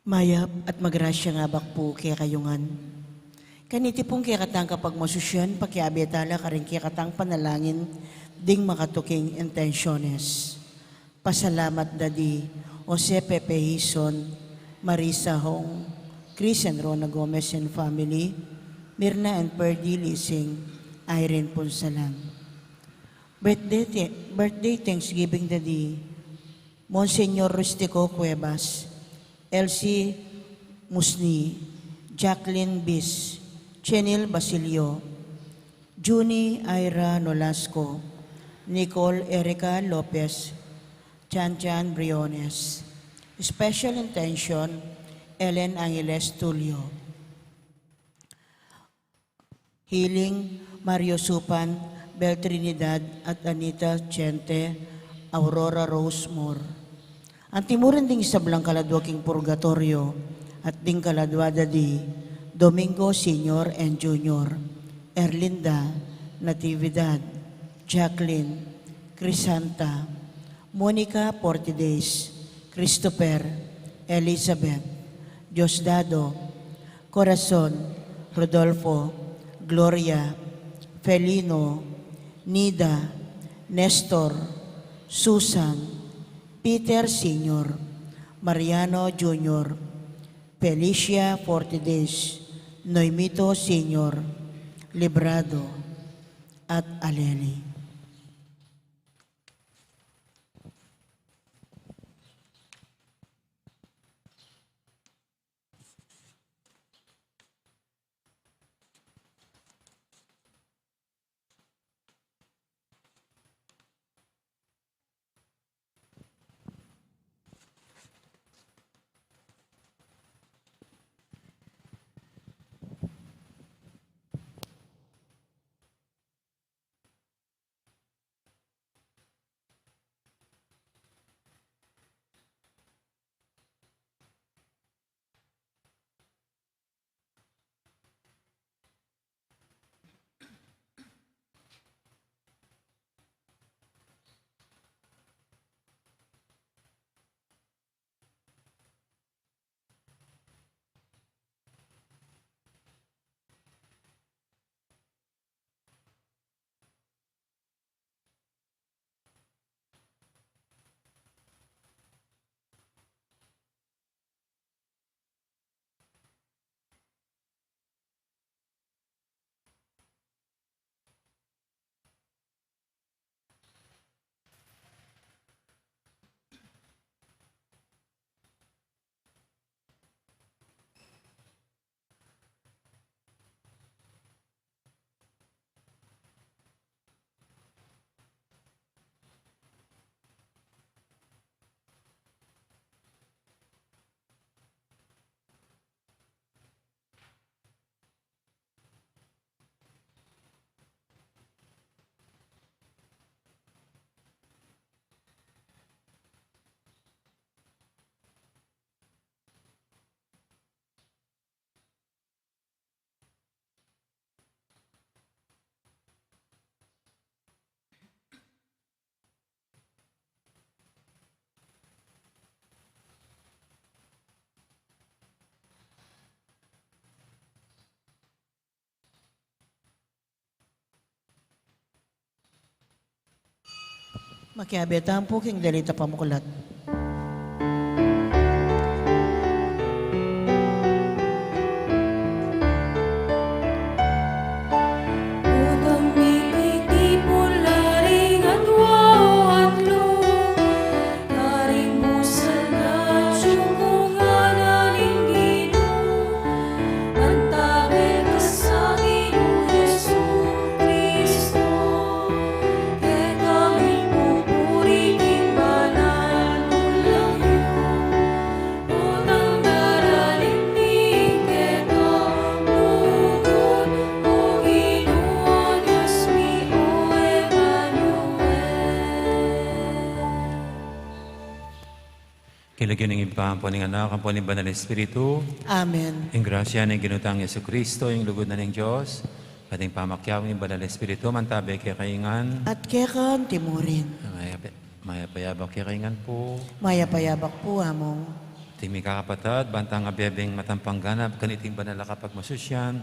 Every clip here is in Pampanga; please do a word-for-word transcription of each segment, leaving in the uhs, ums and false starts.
Mayap at magrasyang abak pu kekayu ngan. Kaniti pung kekatang kapagmasusyan, pakiabe tala karing kekatang panalangin ding makatuking intensyones. Pasalamat da di Jose Pepe Hizon, Marisa Hong, Chris and Rona Gomez and family, Mirna and Perdi Lising, Irene Punsalan. Birthday, thi-, birthday Thanksgiving da di Monsignor Rustico Cuevas, Elsie Musni, Jacqueline Bis, Chenil Basilio, Junie Ira Nolasco, Nicole Erica Lopez, Chan Chan Briones. Special intention, Ellen Angeles Tulio. Healing, Mario Supan, Bel Trinidad, at Anita Chente, Aurora Rose Moore. Antimurin ding sablang kaladua king purgatoryo, at ding kaladua da di Domingo Senior and Junior, Erlinda, Natividad, Jacqueline, Crisanta, Monica Portides, Christopher, Elizabeth, Diosdado, Corazon, Rodolfo, Gloria, Felino, Nida, Nestor, Susan, Peter Senior, Mariano Junior, Felicia Fortides, Noimito Senior, Librado, at Aleli. Makiabe tamu pu king dalit a pamuklat. King lagyu ning Ibpa, ampo ning Anak, ampo ning Banal Espiritu. Amen. Ing grasya ning Ginu tang Jesucristo, ing lugud na ning Dios, at ing pamakiabe ning Banal Espiritu, mantabe kekayu ngan. At keka antimurin. Mayap a, mayap a yabak kekayu ngan pu. Mayap a yabak pu, Among. Iti mikakapatad, bantang abebeng matampang ganap kaniting banal a kapagmasusyan,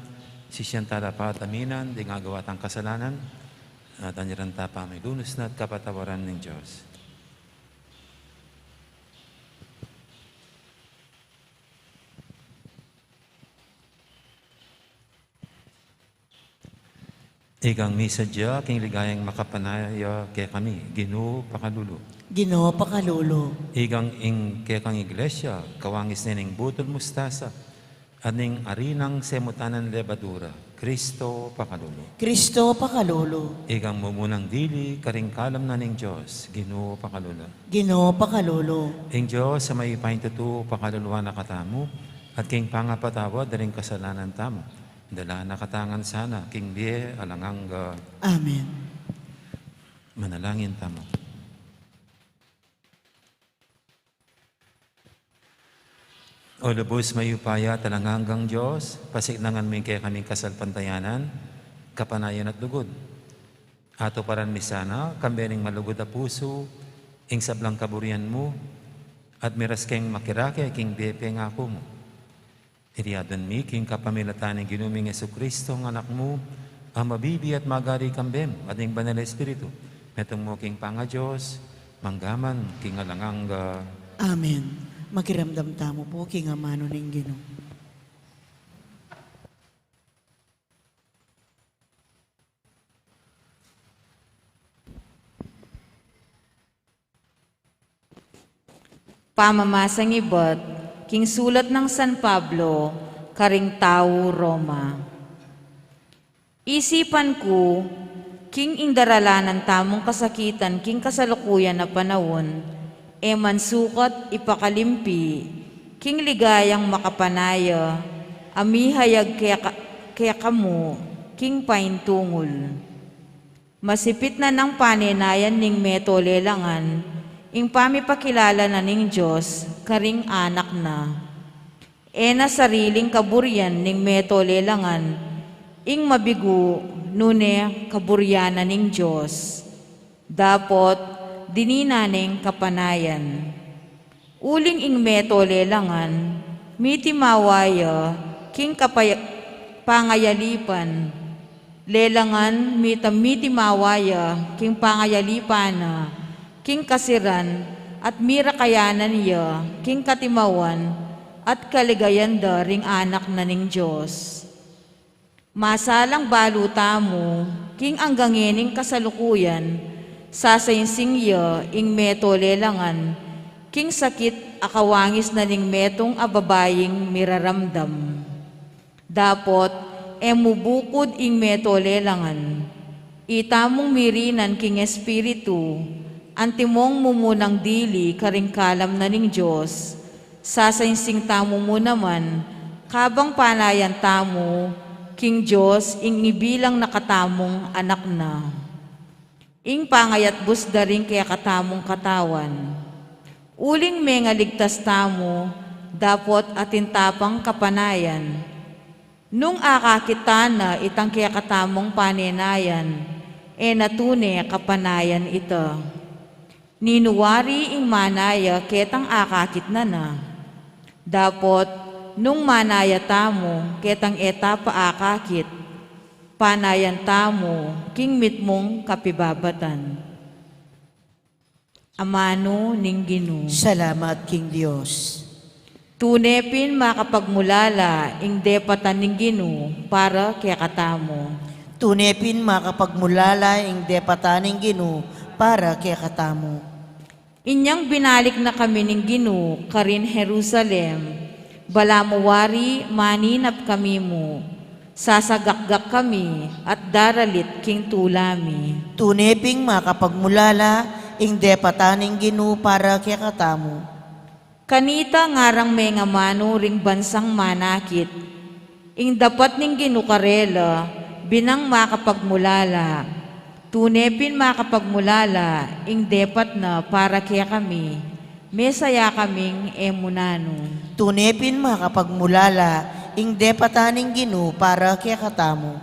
sisian tala pa at aminan ding agawa tang kasalanan, at anyaran ta pa milunus na at kapatawaran ning Dios. Ikang misadya king ligayang makapanaya kekami, Ginu, pakalulu. Ginu, pakalulu. Ikang ing kekang iglesia, kawangis ne ning butul mustasa, at ning arinang semutanan lebadura, Kristo, pakalulu. Kristo, pakalulu. Ikang mumunang dili karing kalam na ning Dios, Ginu, pakalulu. Ginu, pakalulu. Ing Dios a mayupayang tutu, pakaluluan na katamu, at king pangapatawad da ring kasalanan tamu, dala na katamu ngan sana king bie alang angga. Amen. Manalangin tamu. O lubus mayupaya at alang anggang Dios, pasiknangan mu ing kekaming kasalpantayanan, kapanayan at lugud. Atuparan mi sana, kambe ning malugud a pusu, ing sablang kaburian mu, at miras keng makirake king bie pengaku mu. Iti adwan mi king kapamilatan ning Ginu ming Jesucristo, ing Anak mu, a mabibie at magari kambe mu at ning Banal a Espiritu, metung mu king pangaDios, mangga man king alang angga. Amen. Makiramdam tamu pu king amanu ning Ginu. Pamamasang ibat king sulat nang San Pablo karing tau Roma. Isipan ku, king ing daralanan tamung kasakitan king kasalukuyan a panaun, e man sukat ipakalimpi king ligayang makapanaya a mihayag keka-, kekamu king paintungul. Masipit na nang panenayan ning meto lelangan ing pamipakilala na ning Dios karing Anak na. E na sariling kaburian ning meto lelangan ing mabigu, nune kaburian na ning Dios. Dapot dininan neng kapanayan. Uling ing meto lelangan, mitimawa ya king kapay-, pangayalipan. Lelangan mita-, mitimawa ya king pangayalipan na, king kasiran, at mirakayanan ya king katimawan at kaligayan da ring anak na ning Dios. Masalang balu tamu, king angga ngening kasalukuyan, sasainsing ya ing meto lelangan king sakit a kawangis na ning metung a babaing miraramdam. Dapot e mu bukud ing meto lelangan. Itamung mirinan king Espiritu, antimong mumunang dili karing kalam na ning Dios, sasainsing tamu mu naman, kabang panayan tamu king Dios ing ibilang na katamung anak na. Ing pangayatbus da ring kekatamung katawan. Uling mengaligtas tamu, dapot atin ta pang kapanayan. Nung akakit ta na itang kekatamung panenayan, e na tune kapanayan ita. Ninu wari ing manaya ketang akakit na na? Dapot, nung manaya tamu ketang e ta pa akakit, panayan tamu king mitmung kapibabatan. Amanu ning Ginu. Salamat king Dios. Tune pin makapagmulala ing depatan ning Ginu para kekatamu. Tune pin makapagmulala ing depatan ning Ginu para kekatamu. Inyang binalik na kami ning Ginu karin Jerusalem, balamu wari maninap kami mu, sasagakgak kami at daralit king tula mi. Tune pin makapagmulala ing depatan ning Ginu para kekatamu. Kanita ngarang mengamanu ring bansang manakit, ing dapat ning Ginu karela, binang makapagmulala. Tune pin makapagmulala ing depat na para kekami, mesaya kaming e mu nanu. Tune pin makapagmulala ing depatan ning Ginu para kekatamu.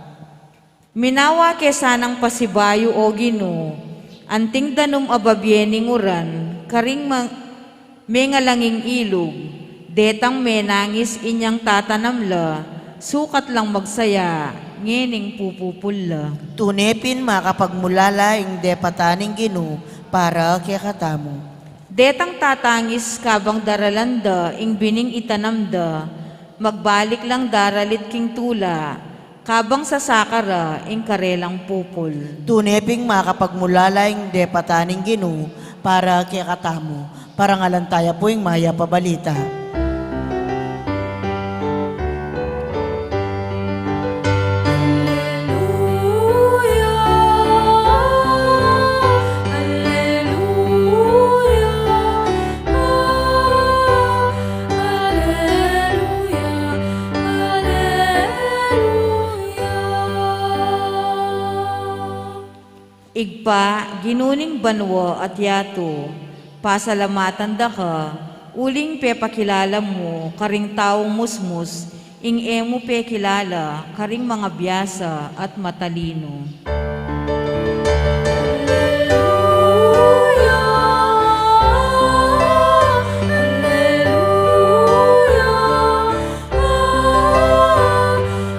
Minawa ke sanang pasibayu, O Ginu, anting danum a babie ning uran karing ma-, mengalanging ilug, Detang menangis inyang tatanam la, sukat lang magsaya, ngening pupupul la. Tune pin makapagmulala ing depatan ning Ginu para kekatamu. Detang tatangis kabang daralan da ing bining itanam da, magbalik lang daralit king tula, kabang sasaka ra ing karelang pupul. Tune ping makapagmulala ing depatan ning Ginu para kekatamu. Parangalan taya pu ing mayap a balita. Alleluia, alleluia, alleluia, alleluia. Ibpa, Ginu ning banua at yatu, pasalamatan da ka, uling pepakilala mu karing taung musmus ing e mu pekilala karing mangabiasa at matalinu. Alleluia, alleluia,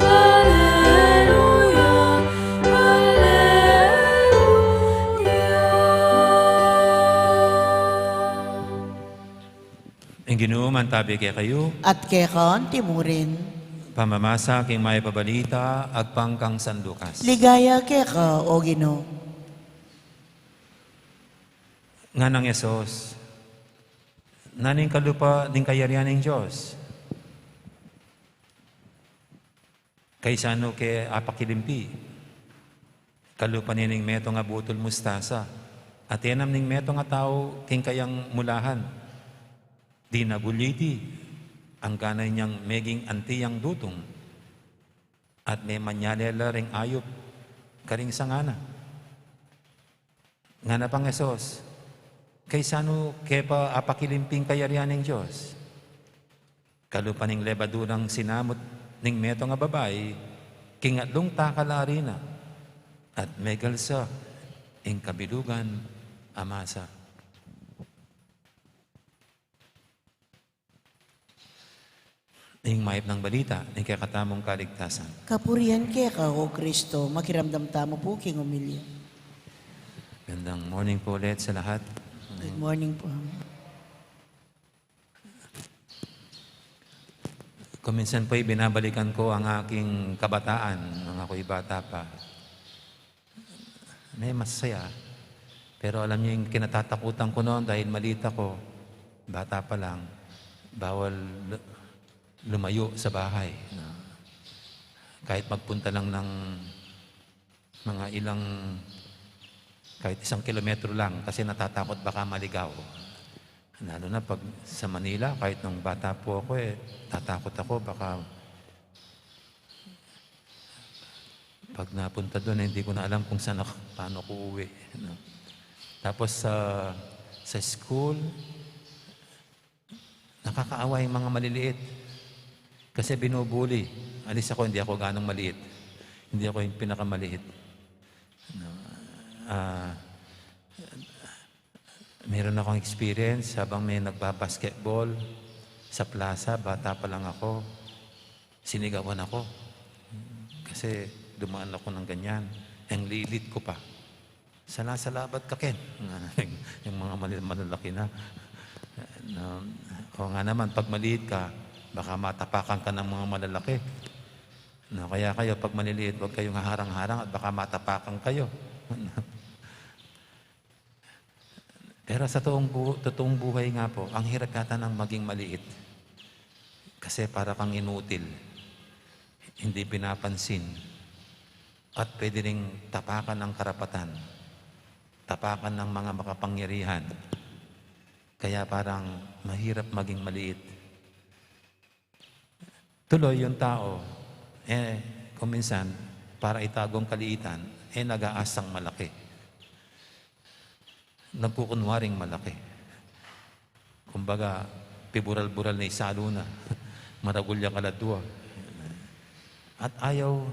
alleluia, alleluia. Ing Ginu mantabi kekayu. At keka antimurin. Pamamasa king mayap a balita agpang kang San Lucas. Ligaya keka, O Ginu. Nganang Jesus, nanu ing kalupa ning kayarian ning Dios? Kaysanu ke apakilimpi? Kalupa ne ning metung a butul mustasa, a tenam ning metung a tau king kayang mulahan. Di na guliti, anggana inyang meging anti yang dutung, at memanyale la ring ayup karing sanga na. Ngana pang Jesus, kaysanu ke pa apakilimpi ing kayarian ning Dios? Kalupa ning lebadurang sinamut ning metung a babai king atlung takal a arina, at megalsa ing kabilugan a masa. Ing mayap nang balita ning kekatamung kaligtasan. Kapurian keka, O Kristo. Makiramdam tamu pu king omilya. Magandang morning po ulit sa lahat. Good morning po. Kung minsan po, binabalikan ko ang aking kabataan, nung ako'y bata pa. May masaya. Pero alam niyo, yung kinatatakutan ko noon dahil maliit ako, bata pa lang, bawal lu-, lumayo sa bahay. Na kahit magpunta lang ng mga ilang, kahit isang kilometro lang, kasi natatakot baka maligaw. Lalo na pag sa Manila, kahit nung bata po ako, eh, tatakot ako, baka pag napunta doon, eh, hindi ko na alam kung saan ako, paano ako uuwi, no? Tapos sa, sa school, nakakaawa yung mga maliliit. Kasi binubuli. Alis ako, hindi ako ganong maliit. Hindi ako yung pinakamaliit. No? Ah, meron akong experience habang may nagbabasketball sa plaza, bata pa lang ako, sinigawan ako. Kasi dumaan ako ng ganyan. Ang lilit ko pa. "Sala-salabat ka, Ken." Yung mga mali-, malalaki na. Na, o nga naman, pag maliit ka, baka matapakan ka ng mga malalaki. No, kaya kayo, pag maliliit, huwag kayong harang-harang at baka matapakan kayo. Pero sa toong bu-, totoong buhay nga po, ang hirap yata ng maging maliit. Kasi para kang inutil, hindi pinapansin, at pwede ring tapakan ng karapatan, tapakan ng mga makapangyarihan. Kaya parang mahirap maging maliit. Tuloy yung tao, eh, kung minsan, para itago ang kaliitan, eh, nag-aasang malaki. Nagkukunwaring malaki. Kumbaga, pibural-bural na isalo na. Maragul yang kaladwa. At ayaw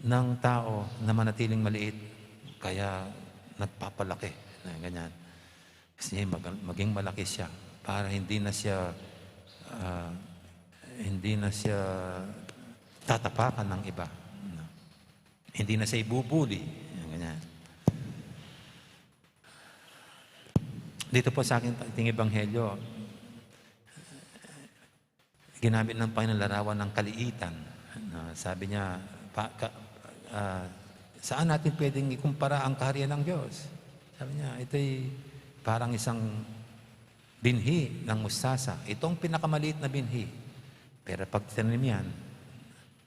ng tao na manatiling maliit, kaya nagpapalaki. Na ganyan. Kasi mag-, maging malaki siya para hindi na siya, ah, hindi na siya tatapakan ng iba. No? Hindi na siya ibubuli. Yung ganyan. Dito po sa akin, ating ebanghelyo, ginamit ng Panginoon larawan ng kaliitan. No? Sabi niya, pa, ka, ah, "Saan natin pwedeng ikumpara ang kaharian ng Diyos?" Sabi niya, "Ito'y parang isang binhi ng mustasa. Itong pinakamaliit na binhi. Pero pag tinanim yan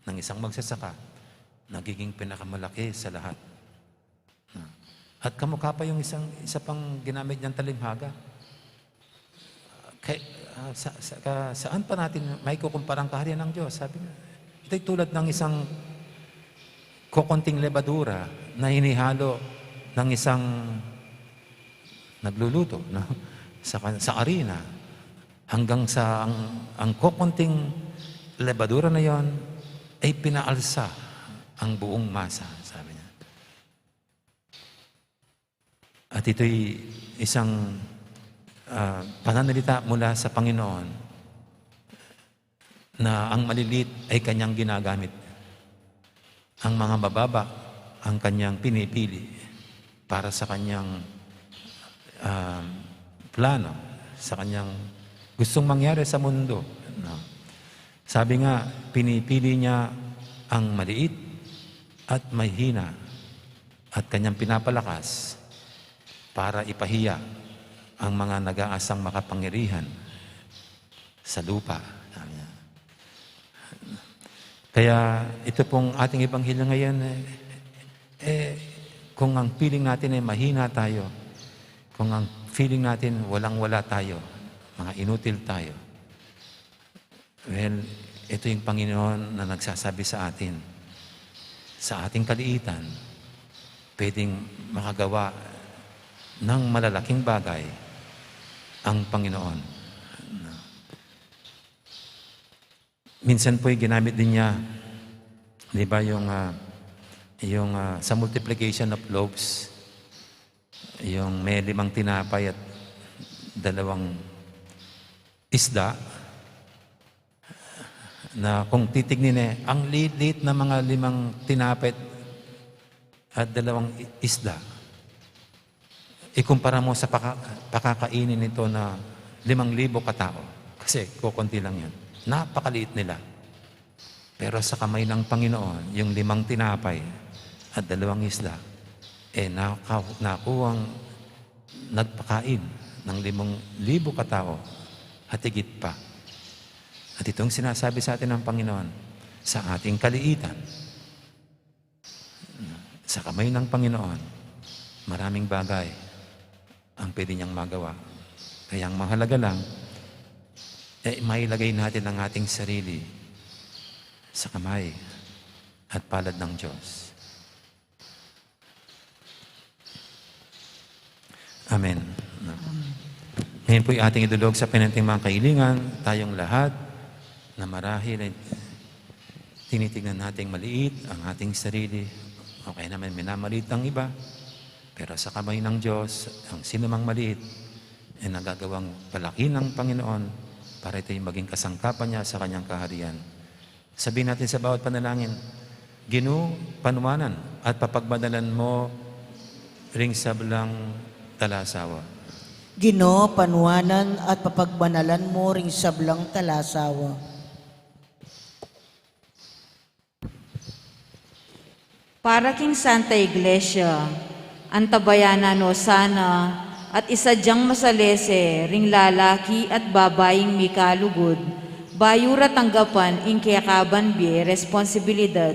ng isang magsasaka, nagiging pinakamalaki sa lahat." At kamukha pa yung isang, isa pang ginamit niyang talinghaga. Kay, ah, sa, sa, ka, saan pa natin maikukumpara ang kaharian ng Diyos? Sabi niya, ito'y tulad ng isang kokonting lebadura na inihalo ng isang nagluluto, no? Sa, sa arena. Hanggang sa ang, ang kokonting lebadura na yon ay pinaalsa ang buong masa, sabi niya. At ito'y isang, ah, pananalita mula sa Panginoon na ang malilit ay kanyang ginagamit. Ang mga mababa, ang kanyang pinipili para sa kanyang, ah, plano, sa kanyang gustong mangyari sa mundo, no? Sabi nga, pinipili niya ang maliit at mahina at kanyang pinapalakas para ipahiya ang mga nag-aasang makapangyarihan sa lupa. Sabi niya. Kaya ito pong ating ebanghelyo ngayon, eh, eh, kung ang feeling natin ay mahina tayo, kung ang feeling natin walang-wala tayo, mga inutil tayo, well, ito yung Panginoon na nagsasabi sa atin, sa ating kaliitan, pwedeng makagawa ng malalaking bagay ang Panginoon. Minsan po'y ginamit din niya, di ba, yung, ah, yung, ah, sa multiplication of loaves, yung may limang tinapay at dalawang isda, na kung titignan, eh, ang liit-liit na mga limang tinapay at dalawang i-, isda. Ikumpara mo sa paka-, pakakainin nito na limang libo katao. Kasi kukunti lang yun. Napakaliit nila. Pero sa kamay ng Panginoon, yung limang tinapay at dalawang isda, eh, naka-, nakuhang nagpakain ng limang libo katao at higit pa. At itong sinasabi sa atin ng Panginoon, sa ating kaliitan, sa kamay ng Panginoon, maraming bagay ang pwede niyang magawa. Kaya ang mahalaga lang, eh, mailagay natin ang ating sarili sa kamay at palad ng Diyos. Amen. Amen. Ngayon po'y ating idulog sa penitenteng mga kahilingan, tayong lahat na marahil ay tinitignan nating maliit ang ating sarili, o kaya naman minamaliit ang iba. Pero sa kamay ng Diyos, ang sinumang maliit ay nagagawang palaki ng Panginoon para ito'y maging kasangkapan niya sa kanyang kaharian. Sabihin natin sa bawat panalangin, "Ginu, panuanan at papagbanalan mo ring sablang talasawa." Ginu, panuanan at papagbanalan mo ring sablang talasawa. Para king Santa Iglesia, antabayanan no sana at isadyang masalese ring lalaki at babaing mikalugud, bayu ra tanggapan ing kekaban bie responsibilidad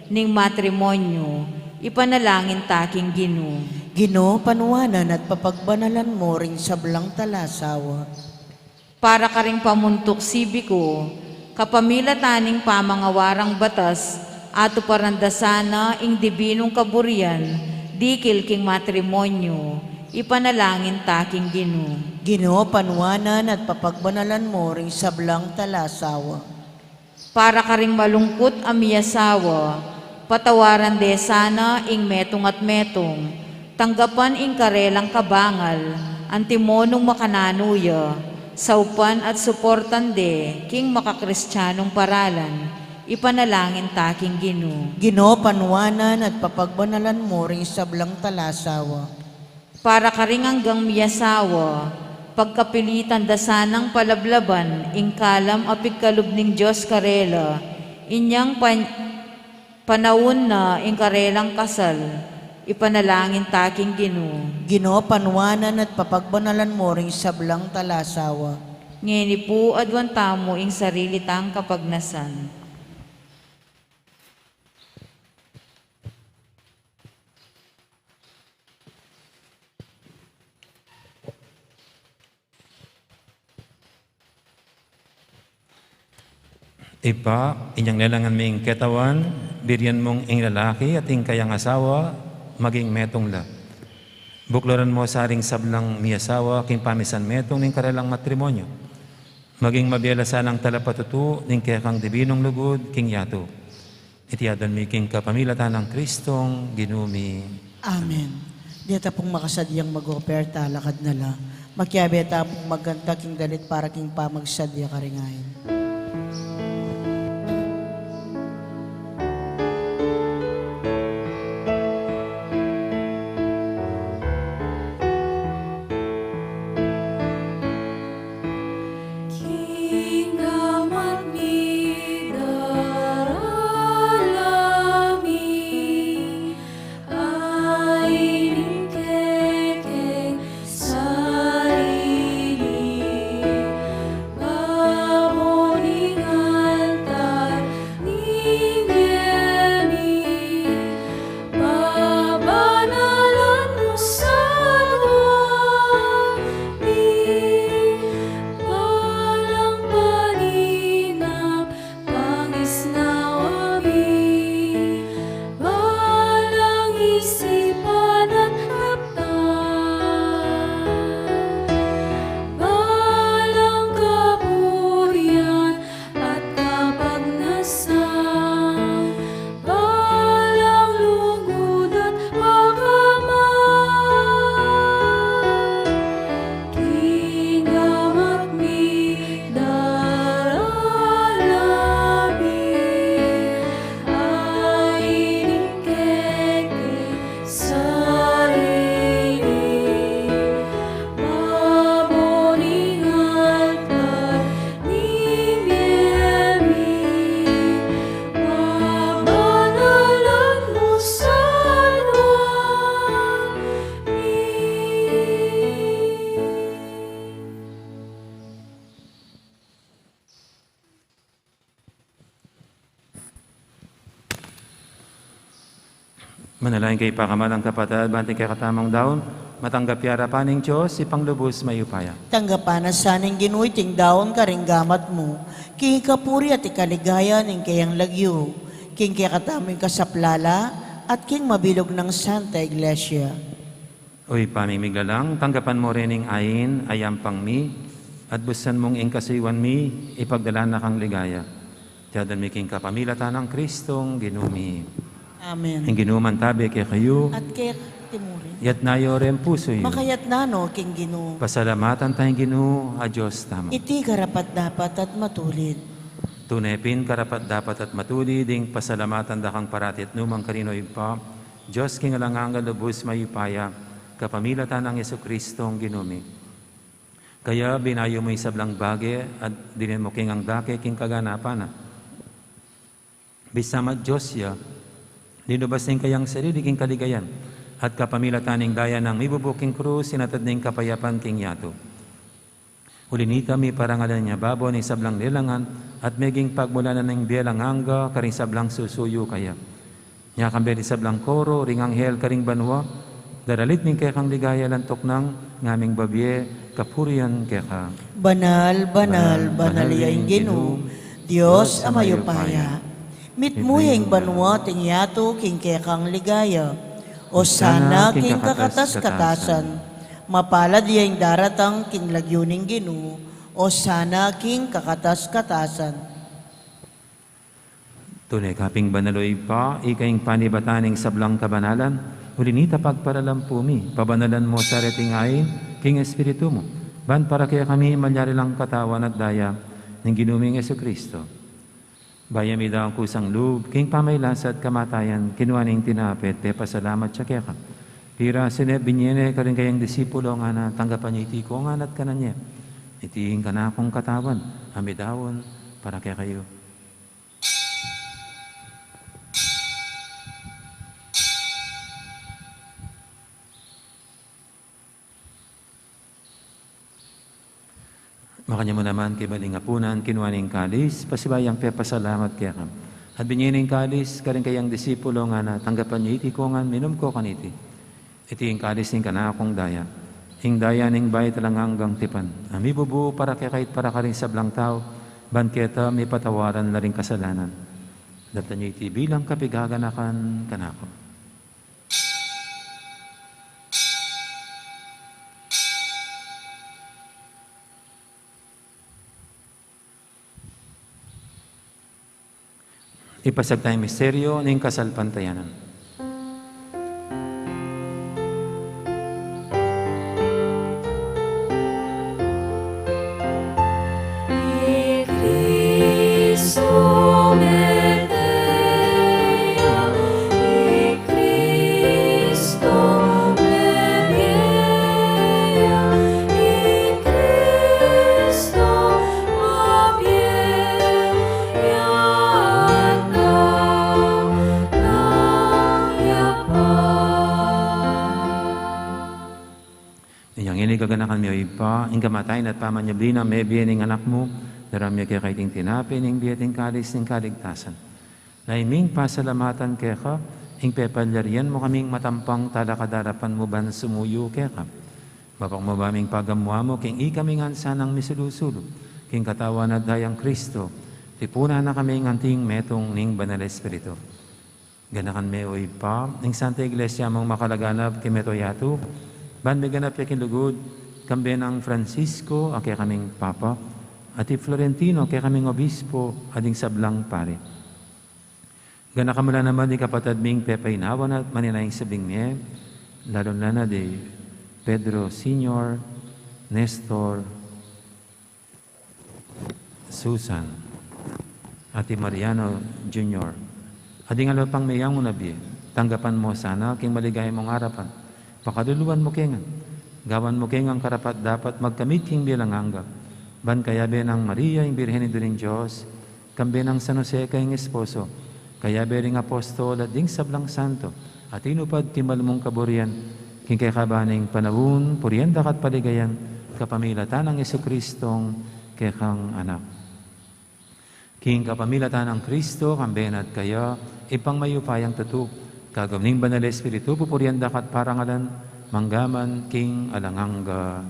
ning matrimonyu, ipanalangin ta king Ginu. Ginu, panuanan at papagbanalan mo ring sablang talasawa. Para karing pamuntuk sibiku, kapamilatan ning pamangawarang batas, atuparan da sana ing dibinung kaburian, dikil king matrimonyu, ipanalangin ta king Ginu. Ginu, panuanan at papagbanalan mo ring sablang talasawa. Para karing malungkut a miasawa, patawaran de sana ing metung at metung, tanggapan ing karelang kabangal, antimo nung makananu ya, Saupan at suportan de king makakristianung paralan, ipanalangin ta king Ginu. Ginu, panuanan at papagbanalan mu ring sablang talasawa. Para karing anggang miyasawa, pagkapilitan da sanang palablaban ing kalam a pigkalub ning Dios karela, inyang pan-, panaun na ing karelang kasal, ipanalangin ta king Ginu. Ginu, panuanan at papagbanalan mu ring sablang talasawa. Ngeni pu, aduan tamu ing sarili tang kapagnasan. Ibpa, inyang lelangan ming ketawan, birian mung ing lalaki at ing kayang asawa maging metung la. Buklaran mu sa ring sablang miyasawa king pamisan metung ning karelang matrimonyo. Maging mabie la sanang talapatutu ning kekang dibinung lugud king yatu. Iti aduan mi king kapamilatan nang Kristong Ginu mi. Amen. Deta pung makasadyang mag-oferta, lakad na la. Makiabe ta pung magkanta king dalit para king pamagsadya karing ain. King gamat mi, daralan mi, ain ing kekeng sarili, babo ning altar ning bie mi, pabanalan mu sa lagyu mi, balang paninap, pangisnawa mi, balang isipan at kaptan, balang kaburian at kapagnasan, balang lugud at pakamal. King gamat mi, daralan mi, ain ing kekeng sarili, babo ning altar ning bie mi, pabanalan mu sa lagyu mi. Manalangin kayu, pakamalan kung kapatad, ban king kekatamung daun matanggap ya king arapan ning Dios, Ibpang lubus mayupaya. Tanggapan na sa ning Ginu iting daun karing gamat mu, king ikapuri at ikaligaya ning kayang lagyu, king kekatamung kasaplalan at king mabilug nang Santa Iglesia. O Ibpa ming miglalang, tanggapan mu rin ing ain a yampang mi, at busan mung ing kasuyuan mi ipagdalan na kang ligaya. Iti aduan mi king kapamilatan nang Kristong Ginu mi. Amen. Ing Ginu mantabe kekayu. At kekatamu rin. Yatna yu ring pusu yu. Makayatna no king Ginu. Pasalamatan taya ing Ginu a Dios tamu. Iti karapat-dapat at matulid. Tune pin karapat-dapat at matulid ing pasalamatan da kang parati at nukarin man, O Ibpa, Dios king alang angga, lubus mayupaya, kapamilatan nang Jesukristong Ginu mi. Kaya binayu mu ing sablang bage at dininan mu king angga ke king kaganapan na. Bisa man Dios ya, linubas ne ing kayang sarili king kaligayan, at kapamilatan ning daya nang mibubu king krus, inatad ne ing kapayapan king yatu. Uli na nita, miparangalan ya babo ning sablang lelangan, at meging pagmulan na ning bie alang angga karing sablang susuyu kaya. Nya kambe ring sablang koro ring anghel karing banua, daralit ning kekang ligaya, lantuk nang ngaming babie kapurian keka. Banal, banal, banal ya ing Ginu, Dios a mayupaya. Mitmu ya ing banua at ing yatu king kekang ligaya. Osana king kakatas-katasan. Mapalad ya ing daratang king lagyu ning Ginu. Osana king kakatas-katasan. Tune ka pin banal, O Ibpa, ika ing panibatan ning sablang kabanalan, uli na nita pagparalampu mi, pabanalan mu sa reting ain king Espiritu mu, Ban para kekami malyari lang katawan at daya ning Ginu ming Jesucristo. Bayu mi daun kusang lub king pamagkasakit at kamatayan, kinua ne ing tinape, pepasalamat ya keka. Pirasu ne, binie ne karing kayang disipulo, ngana, tanggapan ye iti kongan at kanan ye. Iti ing kanakung katawan, a midaun para kekayu. Makanyan mu naman kaybat ning apunan, kinua ne ing kalis, pasibayu yang pepasalamat keka. At binie ne ing kalis karing kayang disipulo, ngana, tanggapan ye iti kongan, minum ko kaniti. Iti ing kalis ning kanakung daya, ing daya ning bayu at alang anggang tipan, a mibubu para kekayu at para karing sablang tau, ban keta mipatawaran la ring kasalanan. Daptan ye iti bilang kapaganakan kanaku. Ipasiag taya ing misteryu ning kasalpantayanan. I Kristu mete ya, i Kristu mebie ya, i Kristu mabie ya, at nang ya pa. Inyang ini gaganakan mi, O Ibpa, ing kamatayan at pamanyubli nang mebie ning Anak mu, daraun mi keka iting tinape ning bie at ing kalis ning kaligtasan. Nainan ming pasalamatan keka ing pepalyarian mu kaming matampang talakad king arapan mu ban sumuyu keka. Mapakumbaba ming pagamuan mu king ikami ngan sanang misulu-sulu king katawan at dayang Kristo, tipunan na kaming anting metung ning Banal Espiritu. Ganakan me, O Ibpa, ing Santa Iglesia mung makalaganap king mabilug a yatu, ban miganap ya king lugud, kambe nang Francisco a kekaming Papa, at i Florentino a kekaming Obispo, at ding sablang pari. Ganakan mu la naman ding kapatad ming pepainawa na at manenaya king sabling mie, lalu na na di Pedro Senior, Nestor, Susan, at i Mariano Junior, at ding alang pang meyang unabie, tanggapan mu sana king maligaya mung arapan, pakaluluan mu ke ngan, gawan mu ke ngan karapat-dapat magkamit king bie alang angga, ban kayabe nang Maria, ing Birhen Indu ning Dios, kambe nang San Jose a kayang esposo, kayabe ring apostol at ding sablang santo, a tinupad king malugud mung kaburian, king kekaban ning panaun, purian da ka at paligayan, kapamilatan nang Jesucristong kekang Anak. King kapamilatan nang Kristo, kambe na at kaya, Ibpang mayupayang tutu, kagum ning Banal Espiritu, pupurian da ka at parangalan, mangga man king alang angga.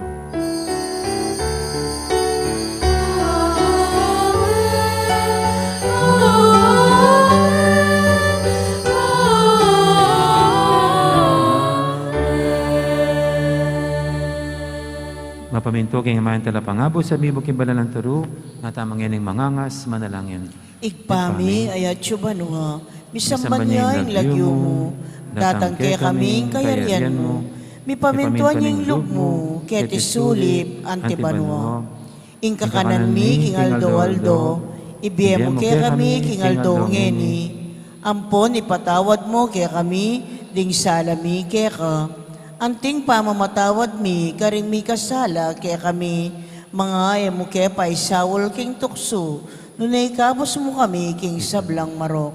Mapamintu king Ama, ing Talapangabus, at mibuk king banal nang turu, ngan tamu ngening mangangas, manalangin. Ibpa mi, atsu ka banua, misamban ya ing lagyu mu, datang kekami ing kayarian mu, mipamintuan ya ing lub mu, keti sulip anti banua. Ing kakanan mi king aldo-aldo, ibie mu kekami king aldo ngeni, ampon ipatawad mu kekami ding sala mi keka, anting pamamatawad mi karing mikasala kekami, manga e mu ke paisaul king tuksu, nune ikabus mu kami king sablang marok.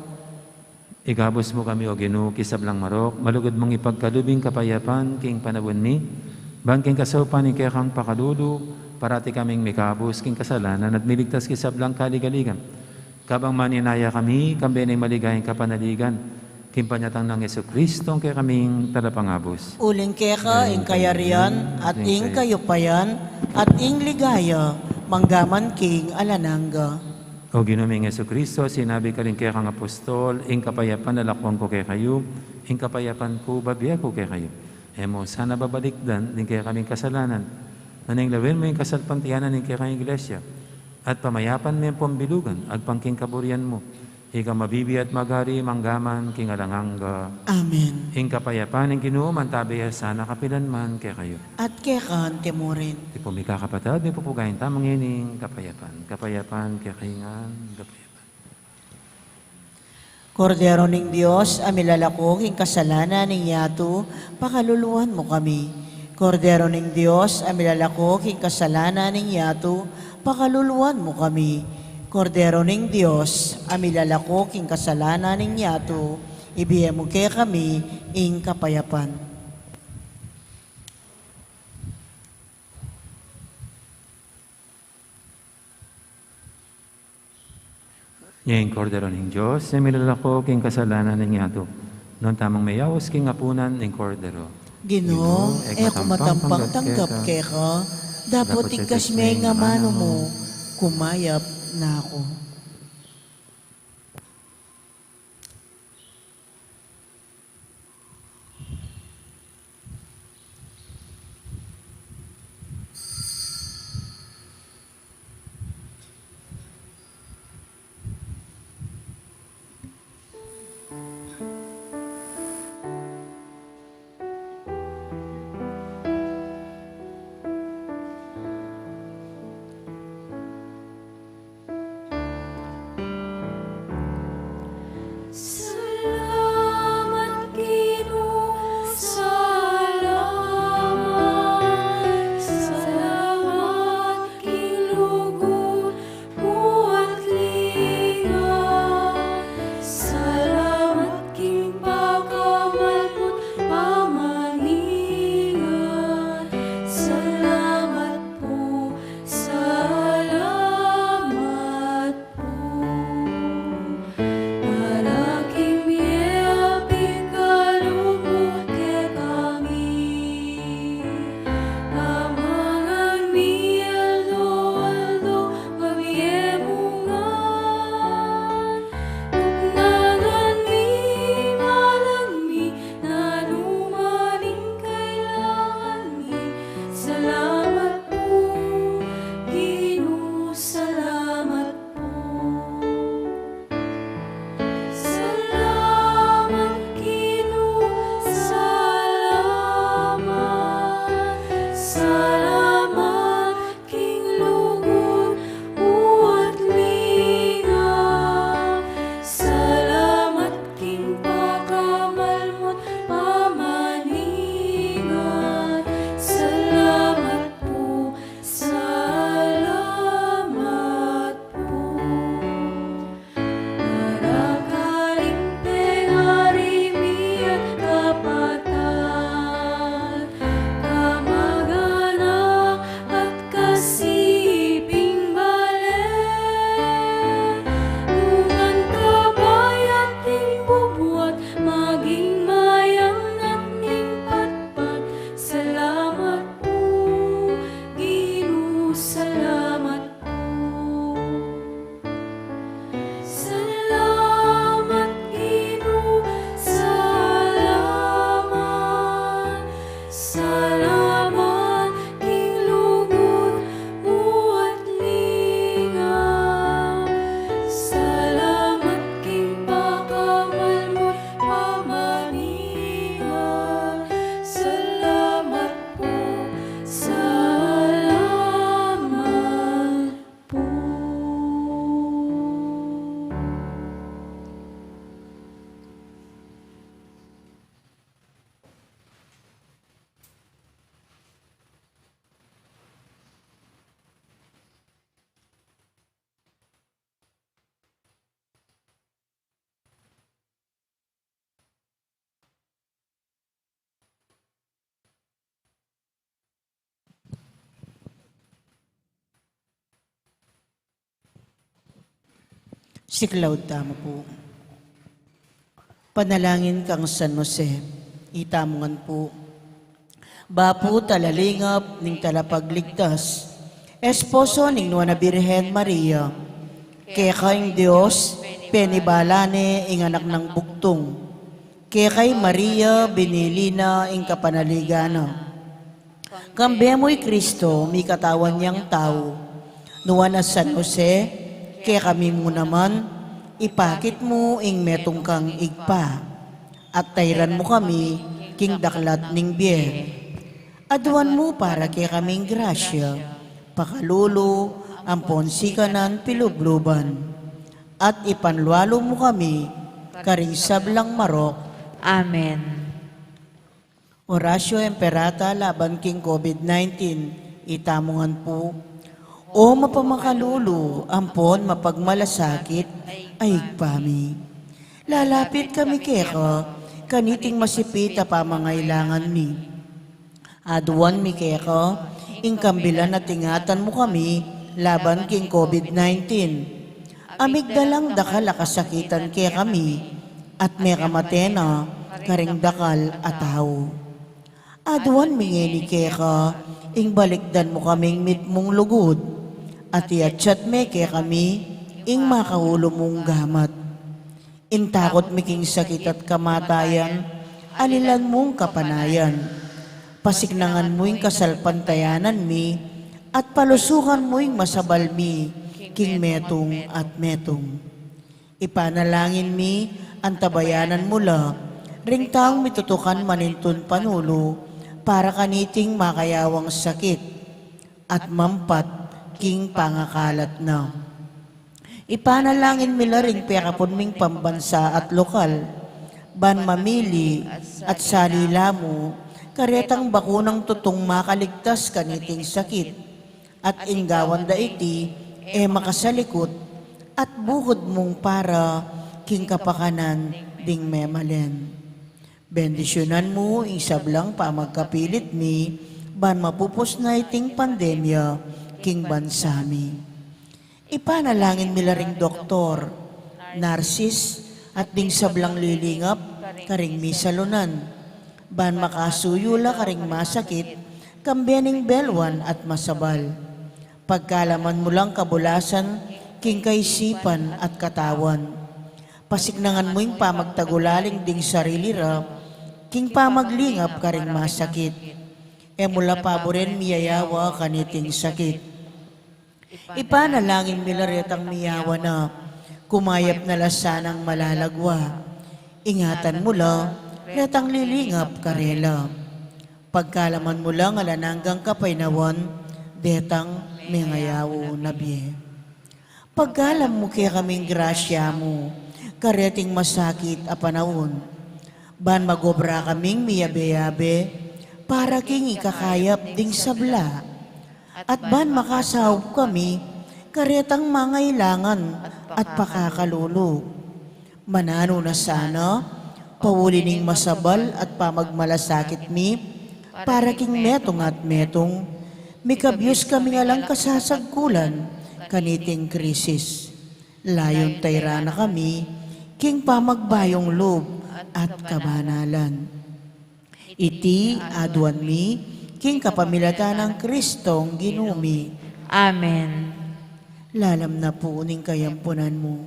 Ikabus mu kami, O Ginu, king sablang marok, malugud mung ipagkalub ing kapayapan king panaun mi, ban king kasaupan ning kekang pakalulu, parati kaming mikabus king kasalanan at miligtas king sablang kaligaligan. Kabang manenaya kami, kambe ning maligayang kapanaligan, king panyatang nang Jesucristo, ing kekaming Talapangabus. Uling keka ing kayarian, at ing kayupayan, at ing ligaya, mangga man king alang angga. O Ginu ming Jesucristo, sinabi mu karing kekang apostol, ing kapayapan lakuan ku kekayu, ing kapayapan ku babie ku kekayu. E mu sana babalikdan ding kekaming kasalanan, nune lawen mu ing kasalpantayanan ning kekang Iglesia, at pamayapan me ampon bilugan agpang king kaburian mu, Ika mabibie at magari mangga man king alang angga. Amen. Ing kapayapan ning Ginu mantabe ya sana kapilan man kekayu. At keka mu rin. Tipu mi kakapatad, mipupugayan tamu ngeni ing kapayapan. Kapayapan kekayu ngan, kapayapan. Kordero ning Dios, a milalako king kasalanan ning yatu, pakaluluan mu kami. Kordero ning Dios, a milalako king kasalanan ning yatu, pakaluluan mu kami. Kordero ning Dios, a milalako king kasalanan ning yatu, ibie mu kekami ing kapayapan. Nya ing Kordero ning Dios, a milalako king kasalanan ning yatu. Nuan tamung meyaus king apunan ning Kordero. Ginu, e ku matampang tanggap keka, dapot igkas me ing amanu mu, kumayap na ku. Salamat, Ginu, salamat. Salamat king lugud mu at linga. Salamat king pakamal mu't pamaninga. Salamat pu, salamat pu. Para king bie a pikalub mu kekami. Pamangan mi aldo-aldo, pabie mu ngan. Tuknangan mi, malan mi, nanu man ing kailangan mi. Salamat pu, Ginu, salamat pu. Salamat, Ginu, salamat. Salamat king lugud mu at linga. Salamat king pakamal mu't pamaninga. Salamat pu, salamat pu. Para karing pengari mi at kapatad, kamag-anak at kasiping bale, nung kabayat ning bubuat, maging mayamnat ning patpat. Salamat pu, Ginu, salamat pu. Salamat, Ginu, salamat. Salamat king lugud mu at linga. Salamat king pakamal mu't pamaninga. Salamat pu, salamat pu. Siklaud tamu pu. Panalangin kang San Jose, itamu ngan pu. Bapu talalingap ning talapagligtas, esposo ning Nuan a Birhen Maria, keka ing Dios penibala ne ing anak nang bugtung. Kekay Maria binili na ing kapanaligan na. Kambe mu i Kristo, mikatawan yang tau. Nuan a San Jose, kekami mu naman, Ipakit mu ing metung kang Ibpa, at tairan mu kami king daklat ning bie. Aduan mu para kekaming grasya, pakalulu, ampon sikanan pilubluban. At ipanlualu mu kami karing sablang marok. Amen. Oratio Imperata laban king COVID nineteen, itamu ngan pu. O mapamakalulu ampon mapagmalasakit a Ibpa mi, lalapit kami keka kaniting masipit a pamangailangan mi. Aduan mi keka ing kambilan at ingatan mu kami laban king COVID nineteen. A migdalang dakal a kasakitan kekami, at mekamate na karing dakal a tau. Aduan mi ngeni keka ing balikdan mu kaming mitmung lugud, at iatsat me kekami ing makaulu mung gamat. Ing takut mi king sakit at kamatayan, alilan mung kapanayan. Pasiknangan mu ing kasalpantayanan mi, at palusukan mu ing masabal mi king metung at metung. Ipanalangin mi, antabayanan mu la ring taung mitutukan manintun panulu para kaniting makayawang sakit at mampat king pangakalat na. Ipanalangin mi la ring pekapun ming pambansa at lokal, ban mamili at salila mu karetang bakunang tutung makaligtas kaniting sakit, at ing gawan da iti e makasalikut, at bukud mung para king kapakanan ding memalen. Bendisyunan mu ing sablang pamagkapilit mi, ban mapupus na iting pandemya king bansa mi. Ipanalangin mi la ring doktor, narsis, at ding sablang lilingap karing misalunan, ban makasuyu la karing masakit, kambe ning belwan at masabal. Pagkalaman mu lang kabulasan king kaisipan at katawan. Pasiknangan mu ing pamagtagulaling ding sarili ra king pamaglingap karing masakit. E mu la paburen miyayawa kaniting sakit. Ipanalangin mi la retang miyawa na, kumayap na la sanang malalagwa. Ingatan mu la retang lilingap karela. Pagkalaman mu lang alang anggang kapaynawan detang mengayaw na bie. Pagkalam mu kekaming grasya mu kareting masakit a panaun, ban magobra kaming miyabe-yabe para king ikakayap ding sabla, at ban makasaup kami karetang mangailangan at pakakalulu. Mananu na sana, pauli ning masabal at pamagmalasakit mi, para king metung at metung, mikabyus kaming alang kasasagkulan kaniting krisis. Layun tairan na kami king pamagbayung lub at kabanalan. Iti aduan mi king kapamilatan nang Kristong Ginu mi. Amen. Lalam na pu ning kayampunan mu,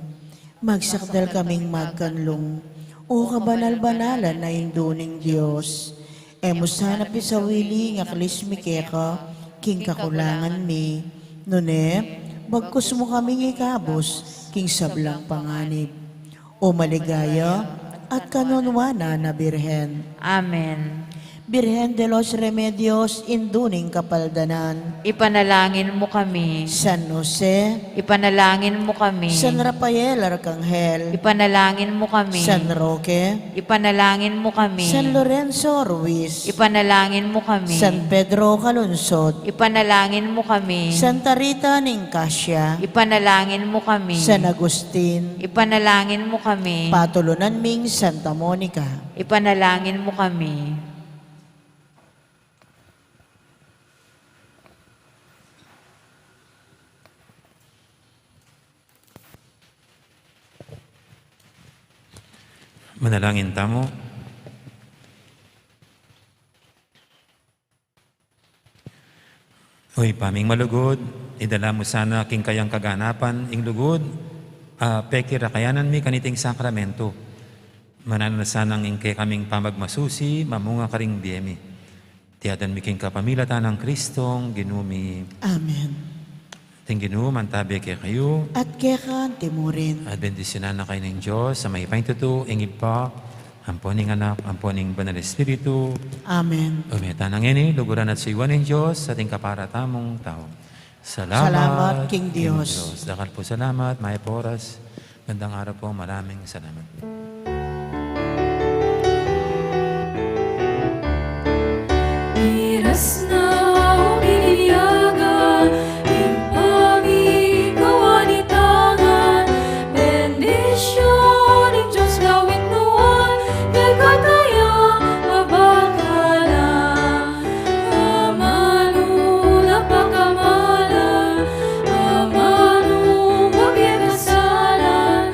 magsakdal kaming magkanlung, O kabanal-banalan a Indu ning Dios. E mu sana pisawili ing aklis mi keka king kakulangan mi, nune bagkus mu kaming ikabus king sablang panganib. O maligaya at kanunuanan a Birhen. Amen. Birhen de los Remedios, Indu ning Kapaldanan. Ipanalangin mu kami. San Jose. Ipanalangin mu kami. San Rafael Arcangel. Ipanalangin mu kami. San Roque. Ipanalangin mu kami. San Lorenzo Ruiz. Ipanalangin mu kami. San Pedro Calungsod. Ipanalangin mu kami. Santa Rita ning Cascia. Ipanalangin mu kami. San Agustin. Ipanalangin mu kami. Patulunan ming Santa Monica. Ipanalangin mu kami. Manalangin tamu. O Ibpa ming malugud, idala mu sana king kayang kaganapan ing lugud a pekirakayanan mi kaniting sakramento. Mananu na sanang ing kekaming pamagmasusi mamunga karing bie mi. Iti aduan mi king kapamilatan nang Kristong Ginu mi. Amen. Ing Ginu mantabi kekayu. At keka antimurin. At bendisyunan na kayu ning Dios a mayupaya king tutu, ing Ibpa, ampo ning Anak, ampo ning Banal Espiritu. Amen. Ume tana ngeni, luguran at suyuan ing Dios, ating kapara tamung tau. Salamat, Salamat king king Dios. Dios. Dakal pung salamat, mayap a oras. Magandang araw po, maraming salamat. Miras na o bininyagan, ing pangikawani tangan, bendisyun ning Dios gawit nuan, kekataya mabakalan. Amanu na pakamalan, amanu mabie kasalan,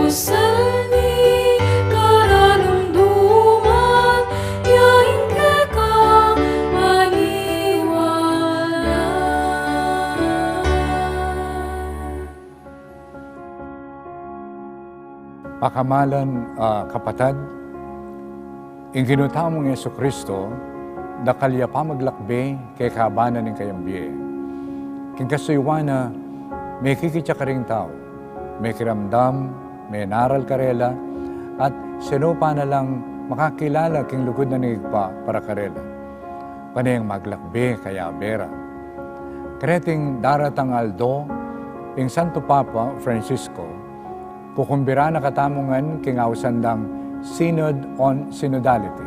usal ning karanumduman, ya ing kekang maniwala. Pakamalan a kapatad, ing Ginu tamung Jesucristo, dakal ya pamaglakbe kekaban na ning kayang bie. King kasuyuan na, mekikit ya karing tau, mekiramdam, menaral karela, at sinupa na lang makakilala king lugud na ning Ibpa para karela. Pane yang maglakbe kayabe ra. Kareting daratang aldo, ing Santo Papa Francisco, kukumbiran na katamu ngan king ausan dang Synod on Synodality.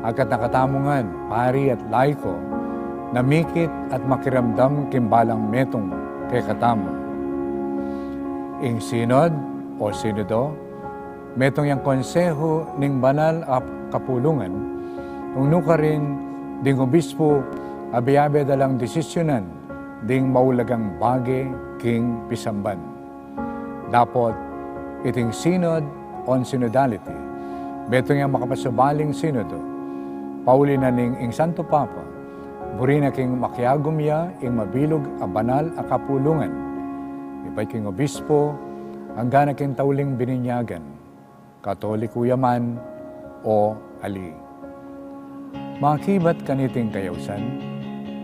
Agkat na katamu ngan, pari at laiko, na mikit at makiramdam king balang metung kekatamu. Ing Synod o Sinodo, metung yang konsehu ning banal a kapulungan, nung nukarin ding obispu abe-abe da lang desisyunan ding maulagang bage king pisamban. Dapot iting Synod on Synodality, metung yang makapasubaling sinodo, pauli na ning ing Santo Papa, buri na king makiagum ya ing mabilug a banal a kapulungan, ibat king obispu, angga na king tauling bininyagan, Katoliko ya man o ali. Makibat kaniting kayausan,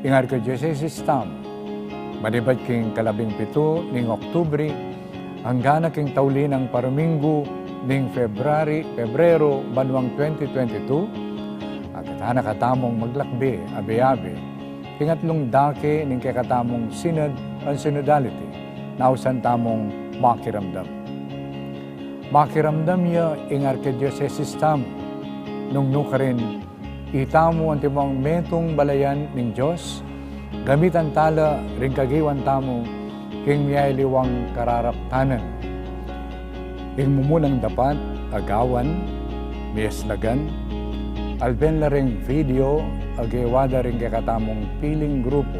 ing Arkidiosesis tamu, manibat king kalabing pitu ning Oktubre, angga na king tauli nang paruminggu ning February, Pebrero, banuang twenty twenty-two, agkat na katamung maglakbe abe-abe king atlung dake ning kekatamung Synod on Synodality, na ausan tamung makiramdam. Makiramdam ya ing Arkidiosesis tamu, nung nukarin itamu antimong metung balayan ning Dios, gamitan tala ring kagiwan tamu king miyaliwang kararaptanan. Ing mumunang dapat a gawan, miyaslagan, alben la ring video a gewa da ring kekatamung piling grupu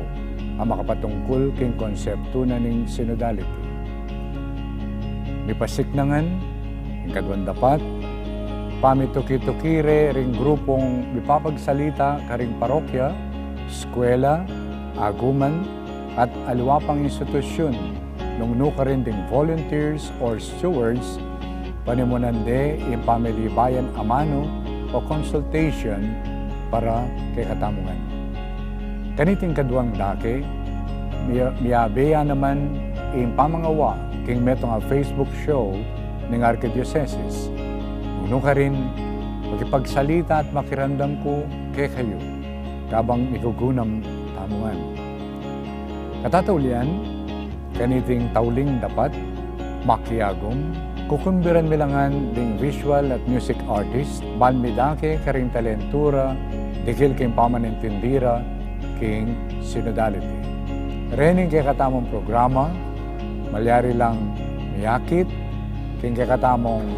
a makapatungkul king konseptu na ning synodality. Mipasik na ngan ing kaduang dapat, pamituki-tuki re ring grupung mipapagsalita karing parokya, eskwela, aguman, at aliwa pang institusyun, nung nukarin ding volunteers or stewards, panimunan de ing pamilibayan amanu o consultation para kekatamu ngan. Kaniting kaduang dake, miya-, miyabe ya naman ing pamangawa king metung a Facebook show ning Arkidiosesis. Nung nukarin, makipagsalita at makiramdam ku kekayu kabang migugunam tamu ngan. Katataulian, kaniting tauling dapat, makiagum, kukumbiran mi la ngan ding visual at music artist, ban midake karing talentu ra, dikil king pamanintindi ra king synodality. Rening kekatamung programa, malyari lang miyakit king kekatamung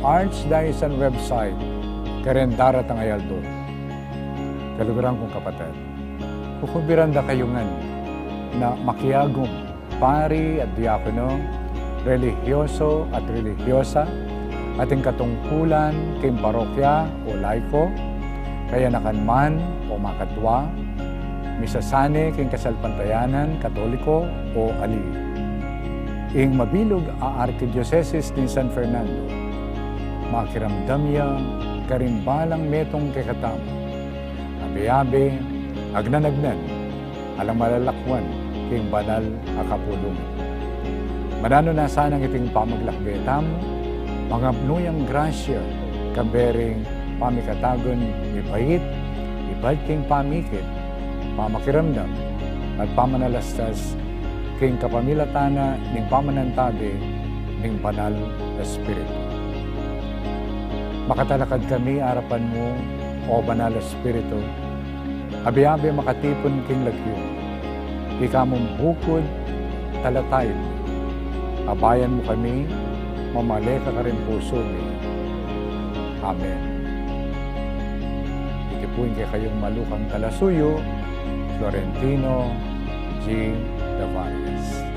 Archdiocesan website, karing daratang a aldo. Kaluguran kung kapatad, kukumbiran da kayu ngan na makiagum, pari at diakono, relihiyoso at relihiyosa, ating katungkulan king parokya o laiko, kayanakan man o makatwa, misasane king kasalpantayanan Katoliko o ali. Ing mabilug a Arkidiosesis ning San Fernando, makiramdam ya karing balang metung kekatamu, abe-abe, agnan-agnan, alang malalakuan, king banal a kapulungan. Mananu na sanang iting pamaglakbe tamu, mangapnu yang grasya, kambe ring pamikatagun mibait, ibalik king pamikit, pamakiramdam, at pamanalastas, king kapamilatan na ning pamanantabe ning Banal Espiritu. Makatalakad kami arapan mu, O Banal Espiritu, abe-abe makatipun king lagyu. Ika mung bukud, talatayin mu. Abayan mu kami, mamale ka karin pusu mi. Amen. Iti pu ing kekayung malukang talasuyu, Florentino G. Davarias.